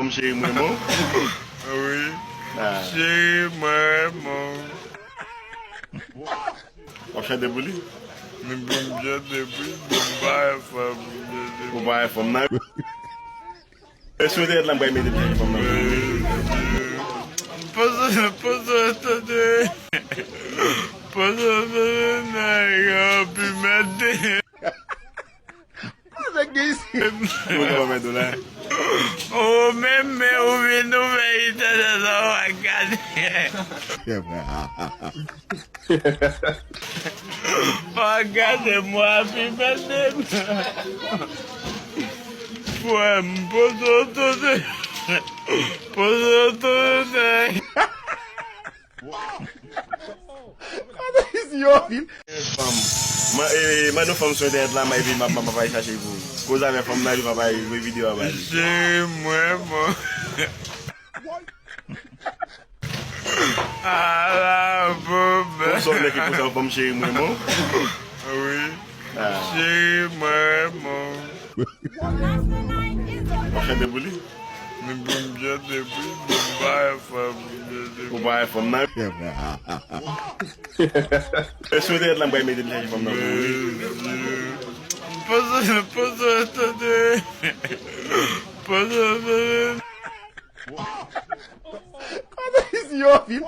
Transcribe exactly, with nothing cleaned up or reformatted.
Fanm cheri mwen bon. Wi. Ah. Cheri mwen bon. W ap chante pou li? Ni pou m chante pou li, men m pa wè fanm pou m chante pou li. Ou pa wè fanm nan? E sou entènèt la m pral mete l chèche fanm nan. Pozo, pozo, tande. Pozo, pozo, nèg, yo, pi mèt. Sa gen isi? Ou gen kòman dola? Ou menm, men ou vin ouvè entènèt la, w a gade. W a gade mwa pi bèl de m. Frè m, pozo tande. Pozo tande. Fanm. Man, e, mande yon fanm sou entènèt la, m epi m ap, m ap, m ap al chache pou ou. Koz avè fanm nan, epi m ap al voye videyo a ba li. Cheri mwen bon. Ala bon. Bon, sa w nèg ki poze yon fanm cheri mwen bon? Wi. Ah. Cheri mwen bon. W ap chante pou li? Ni pou m chante pou li, men m pa wè fanm pou m chante pou li. Ou pa wè fanm nan? E sou entènèt la m pral mete l chèche fanm nan pou ou. Pozo, pozo, tande. Pozo, pozo. Kòman isi yo vin?